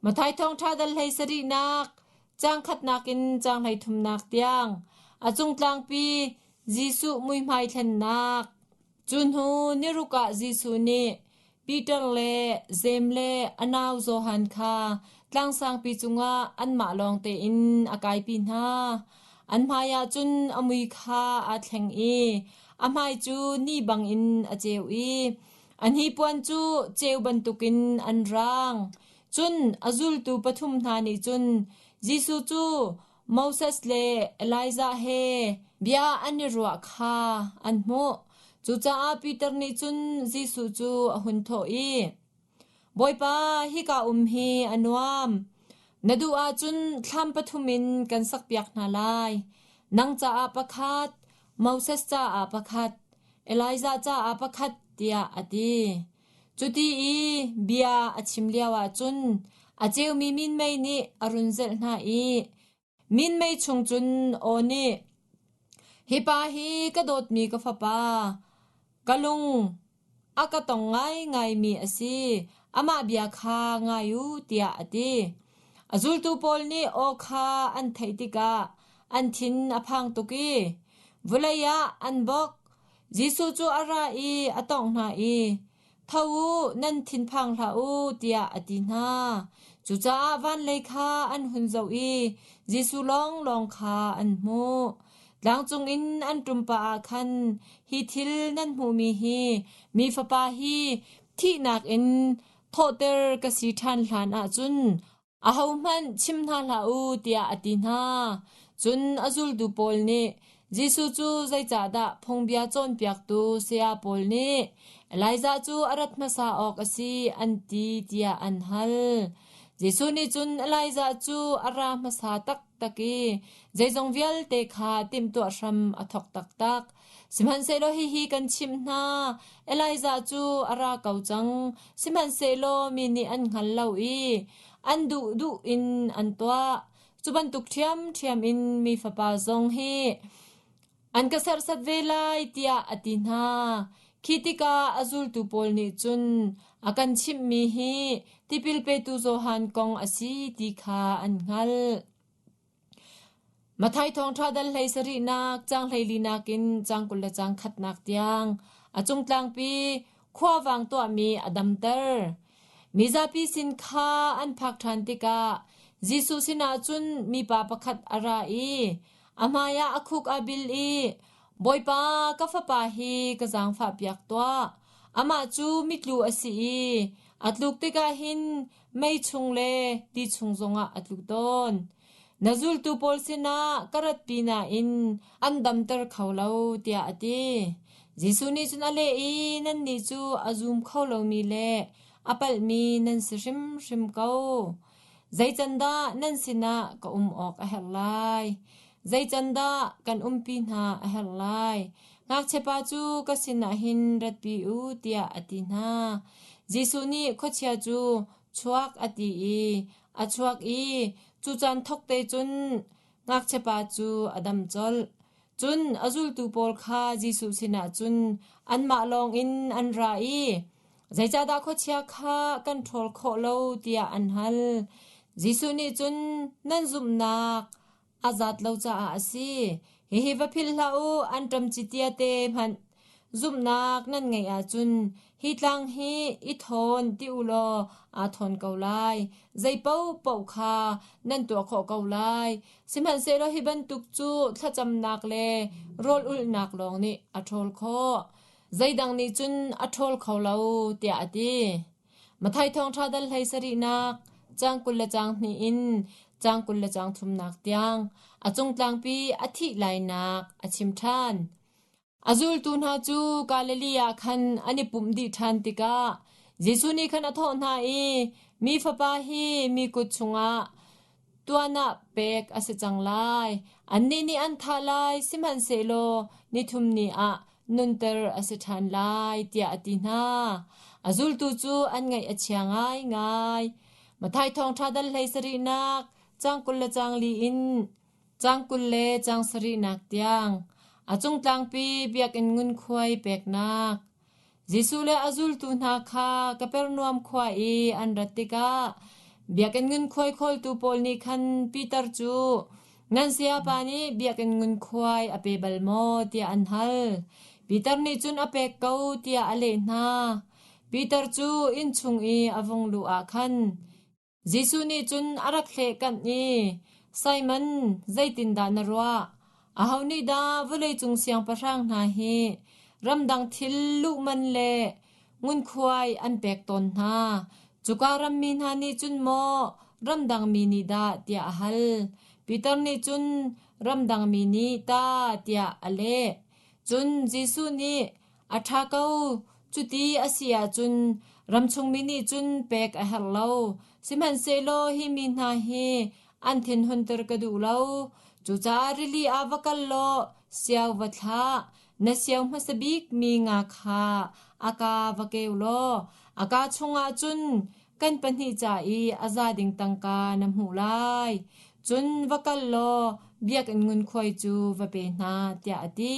Matthai thawngṭha dal hlei sarihnak, caang khatnak in caang hleithumnak tiang, a cung tlangpi Jesuh muihmai thlennak. Cu hnu niruk ah Jesuh nih Peter le Jeim le a nau Johan kha tlang sangpi cungah anmah lawng tein a kaipi hna. An hmaiah cun a mui kha aa thleng i a hmai cu ni bangin a ceu i a hnipuan cu ceu bantukin an raang. Cun a zultu pathum hna nih cun Jesuh cu Moses le Elijah he bia an i ruah kha an hmuh. Cucaah Peter nih cun Jesuh cu a hun thawh i, Bawipa, hika um hi a nuam. Na duh ahcun thlam pathum in kan sakpiak hna lai. Nang caah pakhat, Moses caah pakhat, Elijah caah pakhat, tiah a ti. Cuti i bia a chim lioah cun a ceumi minmei nih a run zelh hna i minmei chung cun aw nih, “Hi pa hi ka dawtmi ka fapa, ka lung a ka tong ngaingaimi a si, amah bia kha ngai u,” tiah a ti. A zultu pawl nih aw kha an theih tikah an thin a phang tuk i vawlei ah an bawk. Jesuh cu a ra i a tawngh hna i, “Tho u, nan thinphang hlah u,” tiah a ti hna. Cucaah van lei kha an hun zoh i Jesuh lawnglawng kha an hmuh. Tlang cungin an ṭum pah ah khan hi thil nan hmuhmi hi Mi Fapa hi thihnak in thawhter ka si ṭhan hlan ah cun Ahohmanh chim hna hlah u tiah a ti hna. Cun a zultu pawl nih Jesuh cu zeicahdah phungbia cawnpiaktu saya pawl nih Elijah cu a rat hmasa awk a si an ti tiah an hal. Jesuh nih cun Elijah cu a ra hmasa taktak i zeizong vialte kha timhtuah hram a thawk taktak. Sihmanhsehlaw hihi kan chimh hna, Elijah cu a ra ko cang, sihmanhsehlaw mi nih an hngal lo i an duhduh in an tuah. Cu bantuk ṭhiamṭhiam in mi Fapa zong hi an ka serhsat ve lai, tiah a ti hna. Khi tikah a zultu pawl nih cun a kan chimhmi hi tipil petu Johan kong a si ti kha an hngalh. Matthai thawngṭha dal hlei sarihnak, caang hleilinak in caang 20 le caang khatnak tiang a cungtlangpi khuavang tuahmi a damter. Mizapi sin kha an phak ṭhan tikah Jesuh sinah cun mipa pakhat a ra i a hmaiah a khuk aa bil i, Bawipa, ka fapa hi ka zaangfahpiak tuah. Amah cu mitlu a si i a tluk tikah hin mei chung le ti chung zongah a tlu tawn. Na zultu pawl sinah ka ratpi nain an damter kho lo tiah a ti. Jesuh nih cun a leh i nannih cu a zum kho lomi le a palhmi nan si hrimhrim ko. Zei can dah nan sinah ka um awk a herh lai? Zei can dah kan umpi hna a herh lai? Ngakchiapa cu ka sinah hin ratpi u tiah a ti hna. Jesuh nih khuachia cu chuak a ti i a chuak i cu caan thawk te cun ngakchiapa cu a dam colh. Cun a zultu pawl kha Jesuh sinah cun anmah lawngin an ra i zeicahdah khuachia kha kan ṭhawl khawh lo tiah an hal. Jesuh nih cun nan zumhnak a zat lo caah a si. Hihi va philh hlah u, anṭam ci tiate hmanh zumhnak nan ngeih ahcun hi tlang hi i thawn ti u law aa thawn ko lai. Zei paohpaoh kha nan tuah khawh ko lai. Sihmanhsehlaw hi bantuk cu thlacamnak le rawl ulhnak lawng nih a ṭhawl khawh. Zeidang nih cun a ṭhawl kho lo, tiah a ti. Matthai thawngṭha dal hlei sarihnak, caang 20 le caang hnih in caang 20 le caang thumnak tiang a cungtlangpi a thih lainak a chim ṭhan. A zultu hna cu Galilee ah khan an i pumh dih ṭhan tikah Jesuh nih khan a thawh hna i, Mi Fapa hi mi kut chungah tuan ah pek a si cang lai. Annih nih an thah lai, sihmanhsehlaw nithum ni ah nunter a si ṭhan lai, tiah a ti hna. A zultu cu an ngaih a chia ngaingai. Matthai thawngṭha dal hlei sarihnak, caang 20 le caang li in caang 20 le caang sarihnak tiang, a cungtlangpi biakinn ngunkhuai peknak. Jesuh le a zultu hna kha Kapernaum khua i an rat tikah Biakinn ngunkhuai khawltu pawl nih khan Peter cu, Nan sayapa nih biakinn ngunkhuai a pe bal maw? tiah an hal. Peter nih cun a pek ko tiah a leh hna. Peter cu inn chung i a vung luh ah khan Jesuh nih cun a rak hlehkanh i, Simon, zeitindah na ruah? Aho nih dah vawleicung siangpahrang hna hi ramdang thil luh man le ngunkhuai an pek tawn hna? Cuka rammi hna nih cun maw ramdang mi nih dah tiah a hal. Peter nih cun ramdang mi nih ta tiah a leh. Cun Jesuh nih A ṭha ko, cuti a si ahcun ramchungmi nih cun pek a herh lo. Sihmanhsehlaw hi mi hna hi an thinhunter ka duh lo. Cucaah rili ah va kal law sio va thlah. Na sio hmasa bikmi nga kha a kaa va keu law a kaa chungah cun kan pahnih ca i a za ding tangka na hmuh lai. Cun va kal law biakinn ngunkhuai cu va pe hna, tiah a ti.